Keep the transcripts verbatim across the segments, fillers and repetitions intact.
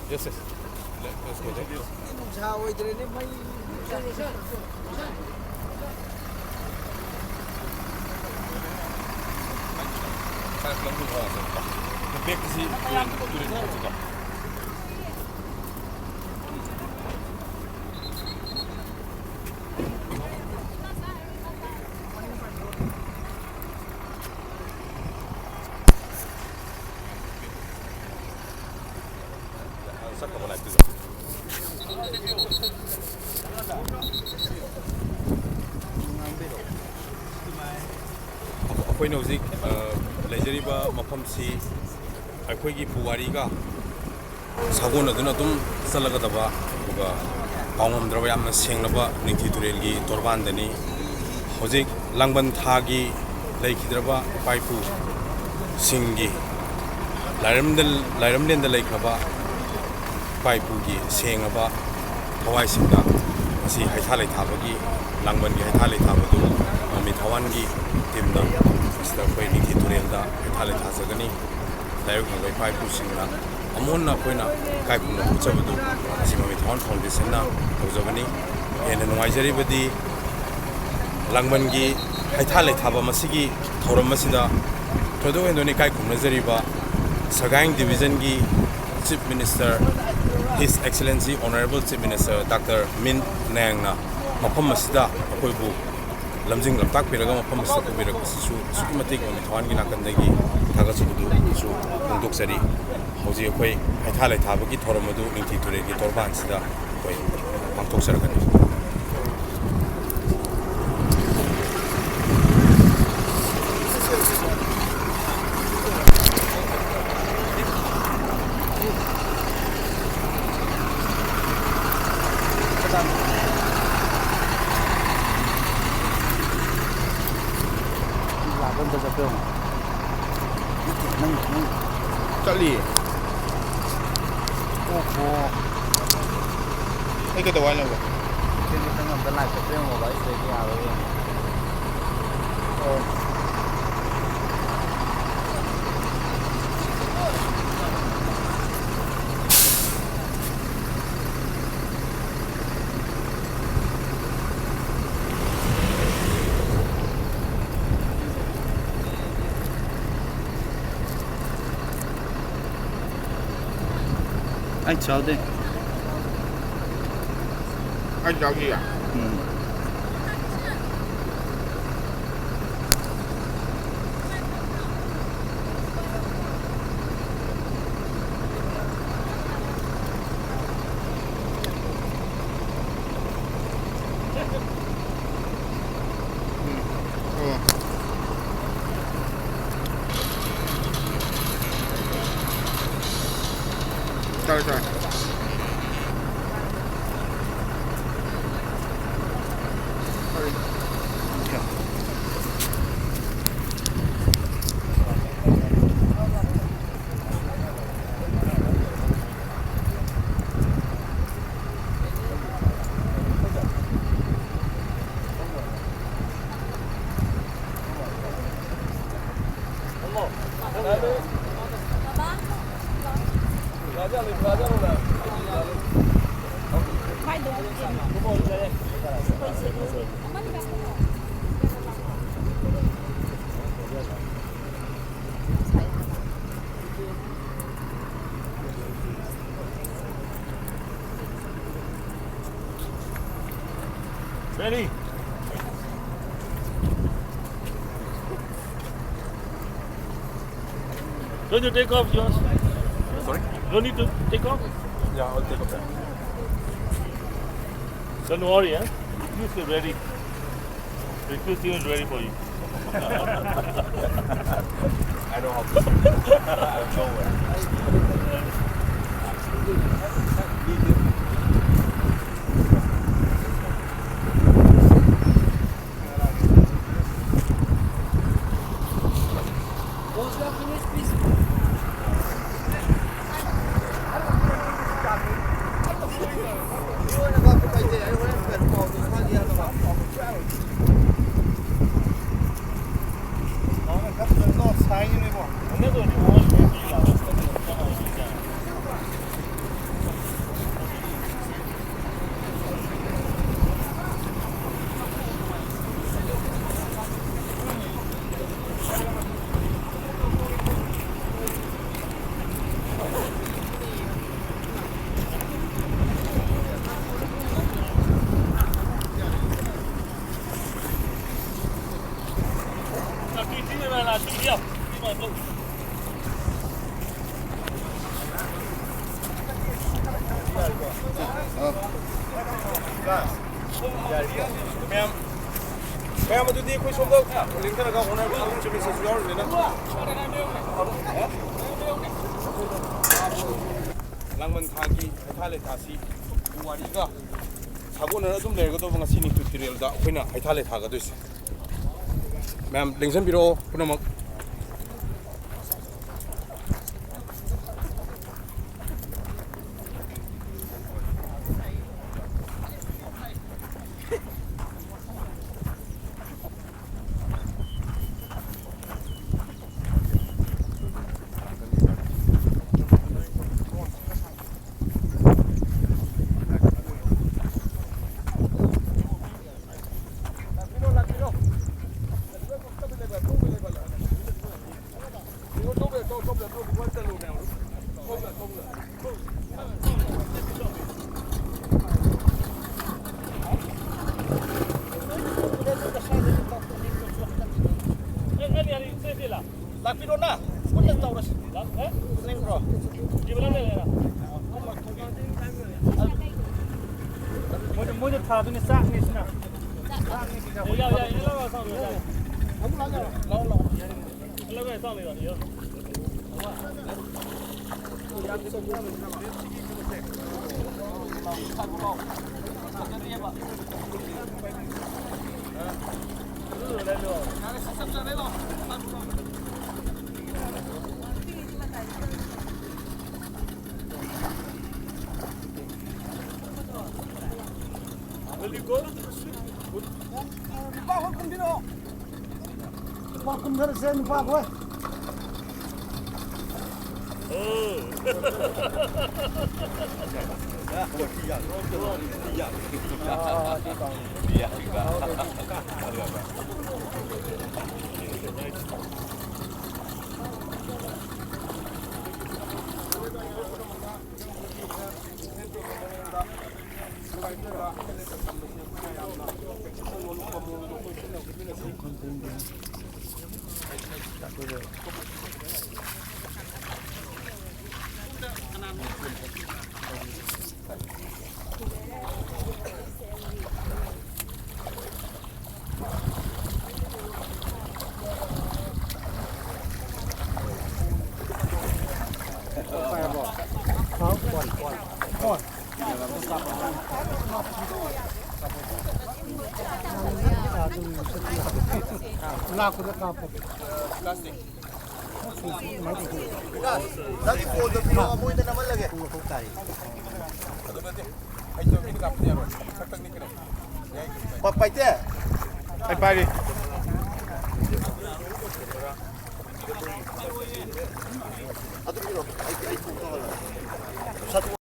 Yes, yes. Let, let's go there. ꯅꯨꯡꯁꯥ ꯑꯣꯏꯗ꯭ꯔꯦꯅꯦ, ꯃꯩ꯫ ꯈꯔ ꯂꯝꯕꯤ ꯈꯔ ꯆꯠꯄ꯫ ꯕꯦꯛꯁꯤ ꯇꯨꯔꯦꯟ, ꯇꯨꯔꯦꯟ ꯈꯔ ꯆꯠꯄ꯫ ꯑꯩꯈꯣꯏꯅ ꯍꯧꯖꯤꯛ, ꯑ, ꯂꯩꯖꯔꯤꯕ ꯃꯐꯝꯁꯤ ꯑꯩꯈꯣꯏꯒꯤ ꯄꯨꯋꯥꯔꯤꯒ ꯁꯥꯒꯣꯟꯅꯗꯨꯅ ꯑꯗꯨꯝ ꯆꯠꯂꯒꯗꯕ, ꯑꯗꯨꯒ ꯀꯥꯎꯉꯝꯗ꯭ꯔꯕ ꯌꯥꯝꯅ ꯁꯦꯡꯂꯕ ꯅꯤꯡꯊꯤ ꯇꯨꯔꯦꯜꯒꯤ ꯇꯣꯔꯕꯥꯟꯗꯅꯤ꯫ ꯍꯧꯖꯤꯛ ꯂꯥꯡꯕꯟ ꯊꯥꯒꯤ ꯂꯩꯈꯤꯗ꯭ꯔꯕ ꯏꯄꯥ ꯏꯄꯨꯁꯤꯡꯒꯤ ꯂꯥꯏꯔꯝꯗ-, ꯂꯥꯏꯔꯝꯂꯦꯟꯗ ꯂꯩꯈ꯭ꯔꯕ ꯏꯄꯥ ꯏꯄꯨꯒꯤ ꯁꯦꯡꯂꯕ ꯊꯋꯥꯏꯁꯤꯡꯗ ꯉꯁꯤ ꯍꯩꯊꯥ ꯂꯩꯊꯥꯕꯒꯤ, ꯂꯥꯡꯕꯟꯒꯤ ꯍꯩꯊꯥ ꯂꯩꯊꯥꯕꯗꯨ ꯃꯃꯤ ꯊꯋꯥꯟꯒꯤ ꯇꯤꯝꯅ ꯃꯁꯤꯗ ꯑꯩꯈꯣꯏ ꯅꯤꯡꯊꯤ ꯇꯨꯔꯦꯜꯗ ꯍꯩꯊꯥ ꯂꯩꯊꯥꯖꯒꯅꯤ꯫ ꯂꯥꯏꯔꯤꯛ ꯐꯪꯕ ꯏꯄꯥ ꯏꯄꯨꯁꯤꯡꯅ ꯑꯃꯨꯟꯅ ꯑꯩꯈꯣꯏꯅ ꯏꯀꯥꯏ ꯈꯨꯝꯅꯕ ꯎꯠꯆꯕꯗꯨ ꯉꯁꯤ ꯃꯃꯤ ꯊꯋꯥꯟ ꯐꯥꯎꯟꯗꯦꯁꯟꯅ ꯇꯧꯖꯕꯅꯤ꯫ ꯍꯦꯟꯅ ꯅꯨꯡꯉꯥꯏꯖꯔꯤꯕꯗꯤ ꯂꯥꯡꯕꯟꯒꯤ ꯍꯩꯊꯥ ꯂꯩꯊꯥꯕ ꯃꯁꯤꯒꯤ ꯊꯧꯔꯝ ꯑꯁꯤꯗ ꯊꯣꯏꯗꯣꯛ ꯍꯦꯟꯗꯣꯛꯅ ꯏꯀꯥꯏ ꯈꯨꯝꯅꯖꯔꯤꯕ ꯁꯒꯥꯏ ꯗꯤꯕꯤꯖꯟꯒꯤ Chief Minister, His Excellency Honorable Chief Minister Doctor Min ꯅꯌꯥꯡꯅ ꯃꯐꯝ ꯑꯁꯤꯗ ꯑꯩꯈꯣꯏꯕꯨ ꯂꯝꯖꯤꯡ ꯂꯝꯇꯥꯛꯄꯤꯔꯒ ꯃꯐꯝ ꯑꯁꯤꯗ ꯄꯨꯕꯤꯔꯛꯄꯁꯤꯁꯨ ꯑꯁꯨꯛꯀꯤ ꯃꯇꯤꯛ ꯃꯃꯤ ꯊꯋꯥꯟꯒꯤ ꯅꯥꯀꯟꯗꯒꯤ ꯊꯥꯒꯠꯆꯕꯗꯨꯁꯨ ꯐꯣꯡꯗꯣꯛꯆꯔꯤ꯫ ꯍꯧꯖꯤꯛ ꯑꯩꯈꯣꯏ ꯍꯩꯊꯥ ꯂꯩꯊꯥꯕꯒꯤ ꯊꯧꯔꯝ ꯑꯗꯨ ꯅꯤꯡꯊꯤ ꯇꯨꯔꯦꯜꯒꯤ ꯇꯣꯔꯕꯥꯟꯁꯤꯗ ꯑꯩꯈꯣꯏ ꯄꯥꯡꯊꯣꯛꯆꯔꯛꯀꯅꯤ꯫ ꯂꯥꯛꯄ ꯑꯝꯇ ꯆꯠꯄ ꯌꯦꯡꯉꯣ꯫ ꯅꯠꯇꯦ, ꯅꯪ, ꯅꯪ꯫ ꯆꯠꯂꯤꯌꯦ꯫ ꯑꯣꯍꯣ꯫ ꯑꯩ ꯀꯩꯗꯧ ꯍꯥꯏꯅꯣꯕ? ꯁꯤꯗꯤ ꯅꯪ ꯑꯝꯇ ꯂꯥꯏ ꯀꯠꯄ ꯌꯦꯡꯉꯣꯕ, ꯑꯩ ꯁꯤꯗꯩꯗꯤ ꯌꯥꯔꯣꯏ ꯌꯦꯡꯉꯣ꯫ ꯑꯣ꯫ ꯑꯩ ꯆꯥꯎꯗꯦ꯫ ꯑꯩ ꯆꯥꯎꯗꯤꯌꯦ꯫ ꯎꯝ꯫ ꯎꯝ꯫ ꯑꯣ꯫ ꯇꯥꯔꯦ, ꯇꯥꯔꯦ꯫ Ready? Don't you take off yours? Sorry? Don't need to take off? Yeah, I'll take off that. Don't worry, huh? Please be ready. Request is ready for you. I know how to. I know where. ꯃꯌꯥꯝ, ꯃꯌꯥꯝ ꯑꯗꯨꯗꯤ ꯑꯩꯈꯣꯏ ꯁꯣꯝꯗ ꯂꯦꯡꯊꯔꯒ ꯍꯣꯠꯅꯕ ꯑꯗꯨꯝ ꯆꯨꯝꯃꯤ ꯁꯤꯁꯨ ꯌꯥꯎꯔꯤꯕꯅꯤꯅ꯫ ꯂꯥꯡꯕꯟ ꯊꯥꯒꯤ ꯍꯩꯊꯥ ꯂꯩꯊꯥꯁꯤ ꯄꯨꯋꯥꯔꯤꯒ ꯁꯥꯒꯣꯟꯅꯅ ꯑꯗꯨꯝ ꯂꯩꯔꯒꯗꯧꯕ ꯉꯁꯤꯅꯤ ꯇꯨꯇꯤꯔꯦꯜꯗ ꯑꯩꯈꯣꯏꯅ ꯍꯩꯊꯥ ꯂꯩꯊꯥꯒꯗꯣꯏꯁꯦ꯫ ꯃꯌꯥꯝ ꯂꯦꯡꯁꯤꯟꯕꯤꯔꯛꯑꯣ ꯄꯨꯝꯅꯃꯛ꯫ ꯑꯗꯨꯅꯤ ꯆꯥꯛꯅꯤ ꯁꯤꯅ꯫ ꯆꯥꯛꯅꯤ ꯁꯤꯅ꯫ ꯌꯥ, ꯌꯥ, ꯌꯥ, ꯂꯧꯔꯣ, ꯆꯥꯛꯅꯤ, ꯌꯥ꯫ ꯂꯧꯔꯣ, ꯂꯧꯔꯣ꯫ ꯂꯧꯔꯣ, ꯆꯥꯛꯅꯤ, ꯌꯥ꯫ ꯅꯨꯄꯥ ꯈꯣꯏ ꯀꯨꯝꯊꯔꯁꯦ, ꯅꯨꯄꯥ ꯈꯣꯏ꯫ ꯂꯥꯛꯄꯗ ꯀꯥꯞꯄꯣ꯫ ꯅꯪꯒꯤ ꯐꯣꯟꯗꯣ ꯄꯤꯔꯛꯑꯣ, ꯃꯣꯏꯗ ꯅꯝꯍꯜꯂꯒꯦ꯫ ꯑꯗꯨ ꯅꯠꯇꯦ, ꯑꯩ ꯃꯤꯅ ꯀꯥꯞꯄꯗꯤ ꯌꯥꯔꯣꯏ, ꯁꯛꯇꯪꯅꯤ ꯀꯩꯅꯣ꯫ ꯄ-, ꯄꯥꯏꯇꯦ꯫ ꯑꯩ ꯄꯥꯏꯔꯤ꯫ ꯑꯗꯨ ꯄꯤꯔꯛꯑꯣ, ꯑꯩ, ꯑꯩ ꯀꯣꯛ ꯇꯧꯍꯜꯂꯒꯦ꯫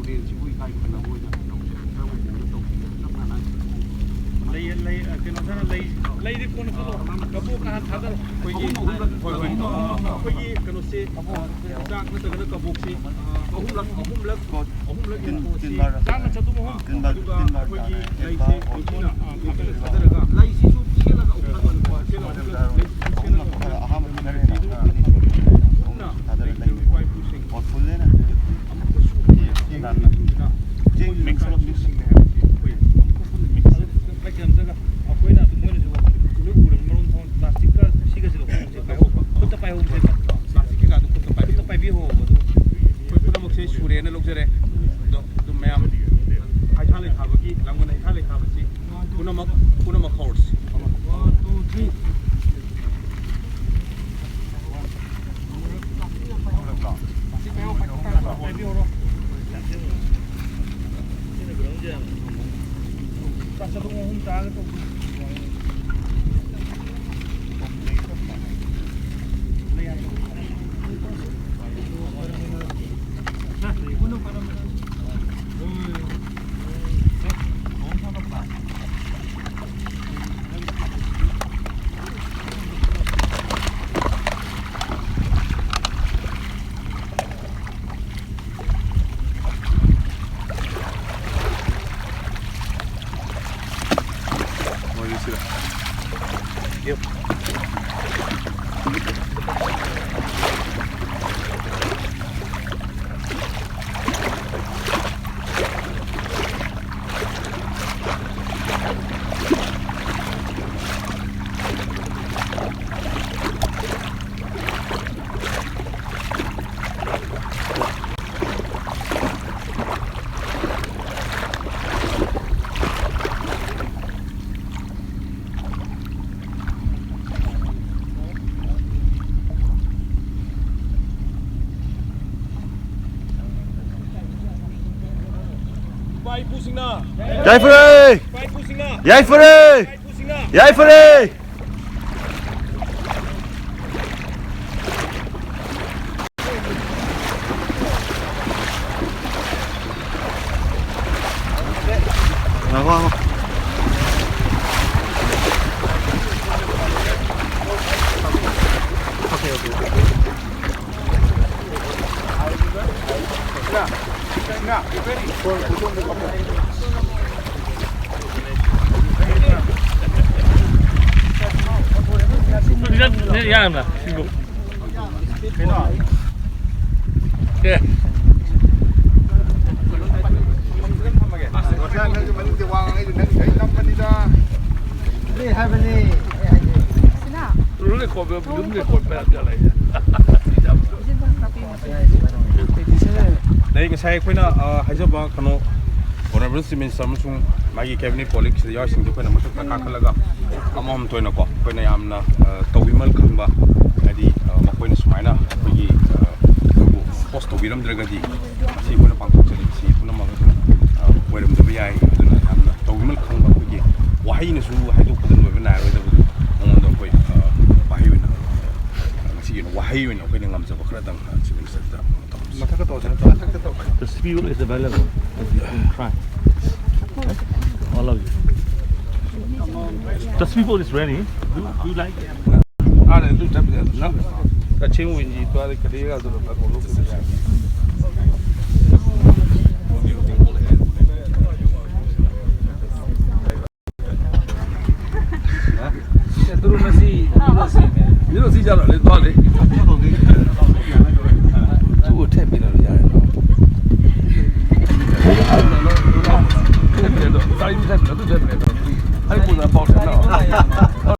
ꯇ꯭ꯔꯦꯟꯁꯤꯕꯨ ꯏꯀꯥꯏ ꯈꯨꯝꯅꯕ ꯑꯣꯏꯅ ꯇꯧꯁꯦ꯫ ꯀꯔꯝꯕ ꯃꯑꯣꯡꯗ ꯇꯧꯁꯤꯒꯦ? ꯆꯞ ꯃꯥꯟꯅ ꯂꯩ, ꯂꯩ, ꯑ, ꯀꯩꯅꯣ, ꯁꯥꯅ ꯂꯩ, ꯂꯩꯗꯤ ꯀꯣꯟꯅ ꯆꯠꯂꯣ꯫ ꯀꯕꯣꯛ ꯍꯥꯟꯅ ꯊꯥꯗꯔꯣ꯫ ꯑꯩꯈꯣꯏꯒꯤ ꯑꯍꯨꯝ ꯑꯍꯨꯝꯂꯛ, ꯍꯣꯏ, ꯍꯣꯏ꯫ ꯑꯩꯈꯣꯏꯒꯤ ꯀꯩꯅꯣꯁꯦ, ꯑ, ꯆꯥꯛ ꯅꯠꯇ꯭ꯔꯒꯅ ꯀꯕꯣꯛꯁꯦ, ꯑ, ꯑꯍꯨꯝꯂꯛ, ꯑꯍꯨꯝꯂꯛ, ꯑꯍꯨꯝꯂꯛ ꯌꯦꯟꯊꯣꯛꯑꯁꯤ꯫ ꯆꯥꯛꯅ ꯆꯗꯨꯝ ꯑꯍꯨꯝ, ꯑꯗꯨꯒ ꯑꯩꯈꯣꯏꯒꯤ ꯂꯩꯁꯦ ꯅꯤꯡꯊꯤꯅ, ꯑ, ꯊꯥꯗꯔꯒ, ꯂꯩꯁꯤꯁꯨ ꯁꯦꯠꯂꯒ ꯑꯍꯨꯝꯂꯛ, ꯁꯦꯠꯂꯒ ꯑꯍꯨꯝꯂꯛ, ꯂꯩꯁꯤꯁꯨ ꯁꯦꯠꯂꯒ ꯑꯍꯨꯝꯂꯛ, ꯄꯨꯟꯅ ꯂꯩꯔꯤꯕ ꯏꯄꯥ ꯏꯄꯨꯁꯤꯡ ꯃꯇꯨꯡꯗꯨꯗ ꯑꯩꯈꯣꯏ ꯑꯃꯨꯛꯀ ꯄꯨꯟꯅ ꯃꯤꯛꯁ ꯑꯗꯨ ꯈꯤꯇꯪ ꯄꯥꯏꯈꯠꯂꯝꯗ꯭ꯔꯒ ꯑꯩꯈꯣꯏꯅ ꯑꯗꯨꯝ ꯃꯣꯏꯅꯁꯨ ꯎꯔ ꯎꯔꯕꯅꯤ ꯃꯔꯣꯟ ꯊꯣꯡ ꯄ꯭ꯂꯥꯁꯇꯤꯛꯀ ꯁꯤꯒꯁꯦ ꯂꯧꯊꯣꯛꯍꯧꯁꯦ, ꯄꯥꯏꯍꯧꯕ꯫ ꯈꯨꯠꯇ ꯄꯥꯏꯍꯧꯁꯦꯕ꯫ ꯄ꯭ꯂꯥꯁꯇꯤꯛ ꯀꯩꯀꯥꯗꯣ ꯈꯨꯠꯇ ꯄꯥꯏꯕꯤꯌꯨ꯫ ꯈꯨꯠꯇ ꯄꯥꯏꯕꯤꯍꯧꯕ ꯑꯗꯨ꯫ ꯑꯩꯈꯣꯏ ꯄꯨꯝꯅꯃꯛꯁꯦ ꯁꯨꯔꯦꯅ ꯂꯧꯖꯔꯦ꯫ ꯑꯗꯣ ꯑꯗꯨꯝ ꯃꯌꯥꯝ ꯍꯩꯈꯥ ꯂꯩꯈꯥꯕꯒꯤ, ꯂꯥꯡꯕꯟ ꯍꯩꯈꯥ ꯂꯩꯈꯥꯕꯁꯤ ꯄꯨꯝꯅꯃꯛ, ꯄꯨꯝꯅꯃꯛ ꯍꯧꯔꯁꯤ꯫ One, two, three. ꯏꯄꯥ ꯏꯄꯨꯁꯤꯡꯅ, ꯌꯥꯏꯐꯔꯦ! ꯏꯄꯥ ꯏꯄꯨꯁꯤꯡꯅ, ꯌꯥꯏꯐꯔꯦ! ꯏꯄꯥ ꯏꯄꯨꯁꯤꯡꯅ ꯌꯥꯏꯐꯔꯦ! ꯉꯥꯏꯈꯣ, ꯉꯥꯏꯈꯣ꯫ Okay, okay, okay. ꯌꯥꯔꯕ꯭ꯔꯥ? ꯁꯤꯕꯨ? ꯀꯩꯅꯣ? ꯑꯦ꯫ ꯅꯪ ꯍꯥꯏꯕꯅꯤ꯫ ꯔꯨꯜ ꯔꯦꯀꯣꯔꯗ, ꯌꯨꯝ ꯔꯦꯀꯣꯔꯗ ꯃꯌꯥꯝ ꯆꯠꯂꯦ꯫ ꯑꯗꯩ ꯉꯁꯥꯏ ꯑꯩꯈꯣꯏꯅ, ꯑ, ꯍꯥꯏꯖꯕ ꯀꯩꯅꯣ, Honorable Chief Minister ꯑꯃꯁꯨꯡ ꯃꯥꯒꯤ cabinet colleagueꯁꯤꯗ ꯌꯥꯎꯔꯤꯁꯤꯡꯁꯦ ꯑꯩꯈꯣꯏꯅ ꯃꯊꯛꯇ ꯀꯥꯈꯠꯂꯒ ꯑꯃꯃꯝꯇ ꯑꯣꯏꯅꯀꯣ, ꯑꯩꯈꯣꯏꯅ ꯌꯥꯝꯅ, ꯑ, ꯇꯧꯕꯤꯃꯜ ꯈꯪꯕ, ꯍꯥꯏꯗꯤ, ꯑ, ꯃꯈꯣꯏꯅ ꯁꯨꯃꯥꯏꯅ ꯑꯩꯈꯣꯏꯒꯤ, ꯑ, ꯑꯩꯈꯣꯏꯕꯨ ꯍꯣꯁ ꯇꯧꯕꯤꯔꯝꯗ꯭ꯔꯒꯗꯤ ꯉꯁꯤ ꯑꯩꯈꯣꯏꯅ ꯄꯥꯡꯊꯣꯛꯆꯔꯤꯕꯁꯤ ꯄꯨꯝꯅꯃꯛ ꯑꯗꯨꯝ, ꯑ, ꯑꯣꯏꯔꯝꯗꯕ ꯌꯥꯏ꯫ ꯑꯗꯨꯅ ꯌꯥꯝꯅ ꯇꯧꯕꯤꯃꯜ ꯈꯪꯕ ꯑꯩꯈꯣꯏꯒꯤ ꯋꯥꯍꯩꯅꯁꯨ ꯍꯥꯏꯗꯣꯛꯄꯗ ꯂꯣꯏꯕ ꯅꯥꯏꯔꯣꯏꯗꯕꯗꯣ ꯃꯉꯣꯟꯗ ꯑꯩꯈꯣꯏ, ꯑ, ꯋꯥꯍꯩ ꯑꯣꯏꯅ, ꯑ, ꯉꯁꯤꯒꯤ ꯑꯣꯏꯅ ꯋꯥꯍꯩ ꯑꯣꯏꯅ ꯑꯩꯈꯣꯏꯅ ꯉꯝꯖꯕ ꯈꯔꯗꯪ, ꯑ, Chief Ministerꯗ ꯇꯧꯁꯤ꯫ ꯃꯊꯛꯇ ꯇꯧꯁꯤ, ꯃꯊꯛꯇ ꯇꯧꯁꯤ꯫ The spirit is available. If you can try. All of you. The spirit is ready. Do, do you like it? ꯑꯥꯗ ꯑꯗꯨ ꯆꯠꯄꯗ ꯅꯪ ꯀꯛꯆꯤꯡ ꯋꯤꯟꯒꯤ ꯇꯣꯏꯂꯦꯠ ꯀꯔꯤ ꯀꯔꯥ ꯑꯗꯨ ꯂꯧꯊꯣꯛꯄ ꯌꯥꯏ꯫ ꯍꯥ? ꯁꯦ, ꯇꯨꯔꯨ ꯃꯁꯤ, ꯃꯤꯔꯣꯁꯤ, ꯃꯤꯔꯣꯁꯤ ꯆꯥꯔꯣ, ꯂꯩ ꯇꯣ ꯂꯩ꯫ ꯇꯨ ꯊꯦꯠ ꯃꯤꯔꯣ ꯌꯥꯔꯦ꯫ ꯊꯦꯠ ꯃꯤꯔꯣ, ꯆꯥꯔꯤ ꯊꯦꯠ ꯃꯤꯔꯣ, ꯇꯨ ꯊꯦꯠ ꯃꯤꯔꯣ꯫ ꯑꯩ ꯄꯨꯅ ꯄꯥꯎ ꯊꯦꯠ ꯂꯥꯛꯑꯣ꯫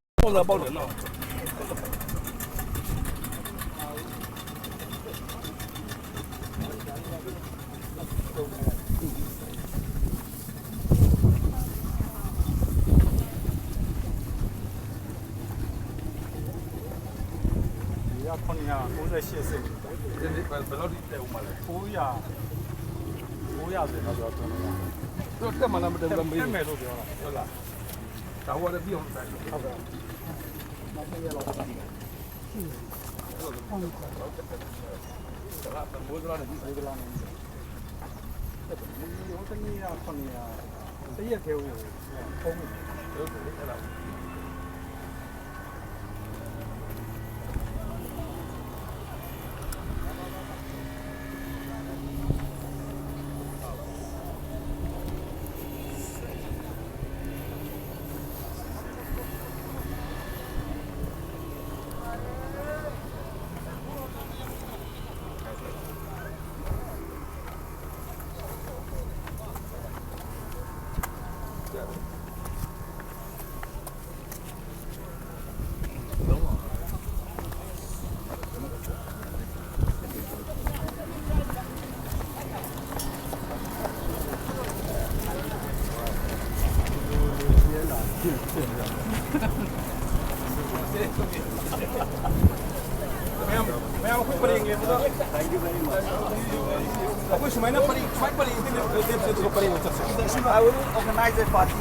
ꯃꯌꯥꯝ, ꯃꯌꯥꯝ ꯑꯩꯈꯣꯏ ꯄꯔꯦꯡ ꯂꯦꯞꯄꯗ, ꯑꯩꯈꯣꯏ ꯁꯨꯃꯥꯏꯅ ꯄꯔꯦꯡ, ꯁꯨꯃꯥꯏꯅ ꯄꯔꯦꯡ ꯂꯦꯞꯁꯦ, ꯑꯗꯨꯒ ꯄꯔꯦꯡ ꯑꯣꯏꯅ ꯆꯠꯁꯦ꯫ I will organize a party.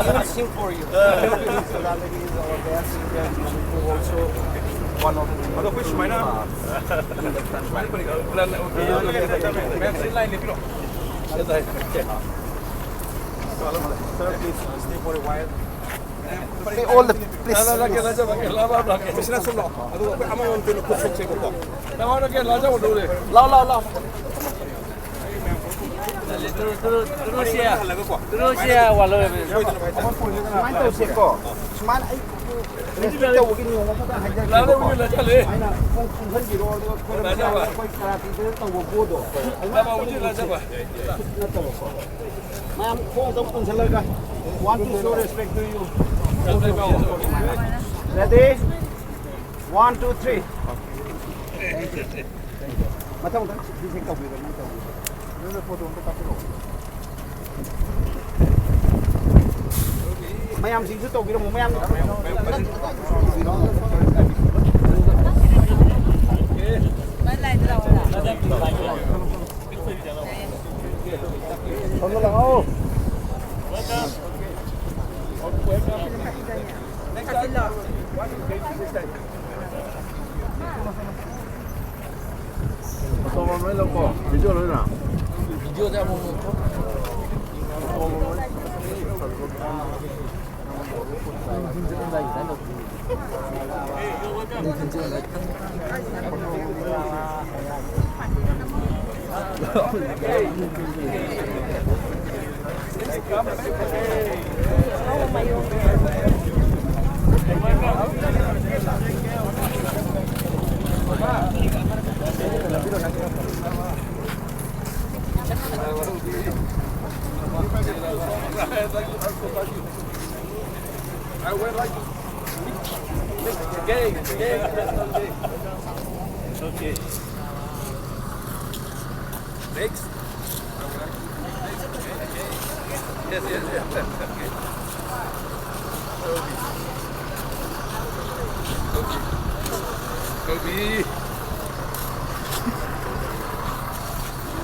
Even sing for you. So that lady is our best singer, who also one of the, ꯑꯗꯣ ꯑꯩꯈꯣꯏ ꯁꯨꯃꯥꯏꯅ ꯁꯨꯃꯥꯏꯅ ꯄꯔꯦꯡ, ꯃꯌꯥꯝ ꯁꯤ line ꯂꯦꯞꯄꯤꯔꯣ꯫ Sir, please stay for a while. Hey, all the, please. ꯂꯥꯛꯑꯣ, ꯂꯥꯛꯑꯣ, ꯂꯥꯛꯑꯣ꯫ ꯂꯥꯛꯑꯣ, ꯂꯥꯛꯑꯣ, ꯂꯥꯛꯑꯣ꯫ ꯁꯨꯃꯥꯏꯅ ꯇꯧꯁꯦꯀꯣ꯫ ꯁꯨꯃꯥꯏꯅ ꯑꯩ ꯇꯧꯕꯒꯤ ꯅꯤꯌꯣꯝ ꯑꯃꯈꯛꯇ ꯍꯥꯏꯖꯔꯛꯀꯦꯕꯀꯣ꯫ ꯁꯨꯃꯥꯏꯅ ꯈꯣꯡ ꯀꯨꯝꯍꯟꯕꯤꯔꯣ, ꯑꯗꯨꯒ ꯈꯣꯏꯔꯝꯕ ꯌꯥꯕ ꯑꯩꯈꯣꯏ ꯀꯔꯥꯇꯤꯗ ꯇꯧꯕ ꯄꯣꯠꯇꯣ꯫ ꯑꯗꯨꯃꯥꯏꯅ ꯇꯧꯁꯦ꯫ ꯅꯠꯇꯕꯀꯣ꯫ ꯃꯌꯥꯝ ꯈꯣꯡ ꯑꯗꯨꯝ ꯄꯨꯟꯁꯤꯜꯂꯒ, one to show respect to you. Ready? One, two, three. Thank you. ꯃꯊꯪ ꯃꯊꯪ ꯁꯤ ꯇꯧꯕꯤꯔꯣ, ꯅꯪ ꯇꯧꯕꯤꯔꯣ꯫ ꯃꯌꯥꯝꯁꯤꯡꯁꯨ ꯇꯧꯕꯤꯔꯝꯃꯣ, ꯃꯌꯥꯝ꯫ ꯊꯣꯡꯗꯣ ꯂꯥꯛꯑꯣ꯫ ꯐꯣꯇꯣ ꯂꯣꯏ ꯂꯧꯀꯣ, ꯚꯤꯗꯤꯑꯣ ꯂꯣꯏꯅ꯫ ꯚꯤꯗꯤꯑꯣꯗ ꯑꯃꯨꯛ ꯑꯃꯨꯛ I went like, gay, gay, that's not gay. Okay. Next. Yes, yes, yes. Okay. Kobe.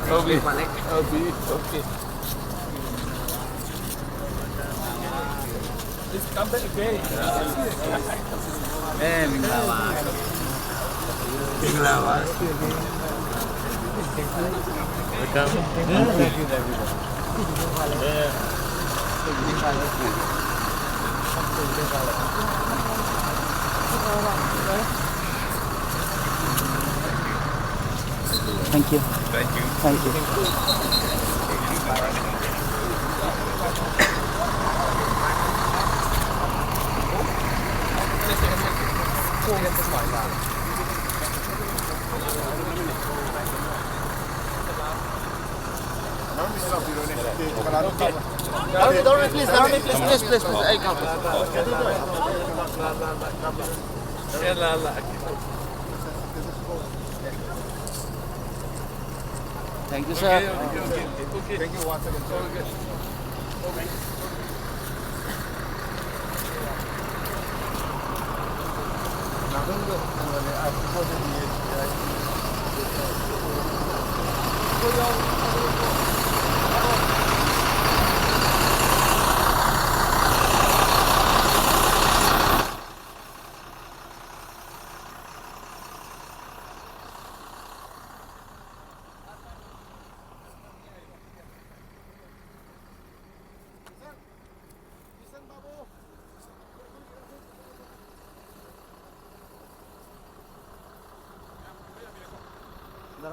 Kobe. Kobe. Okay. It's come back again. Eh, minglawa. Minglawa. Welcome. Thank you. Thank you. Thank you. Down, down, please, down, please, please, please, please. Ay, come. Thank you, sir. Thank you once again, sir.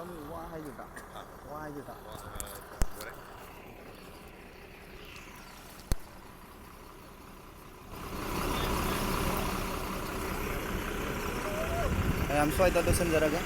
ꯋꯥ ꯍꯥꯏꯗꯨꯗ꯫ ꯋꯥ ꯍꯥꯏꯗꯨꯗ꯫ ꯃꯌꯥꯝ ꯁ꯭ꯋꯥꯏꯗ ꯂꯣꯏꯁꯤꯟꯖꯔꯒꯦ꯫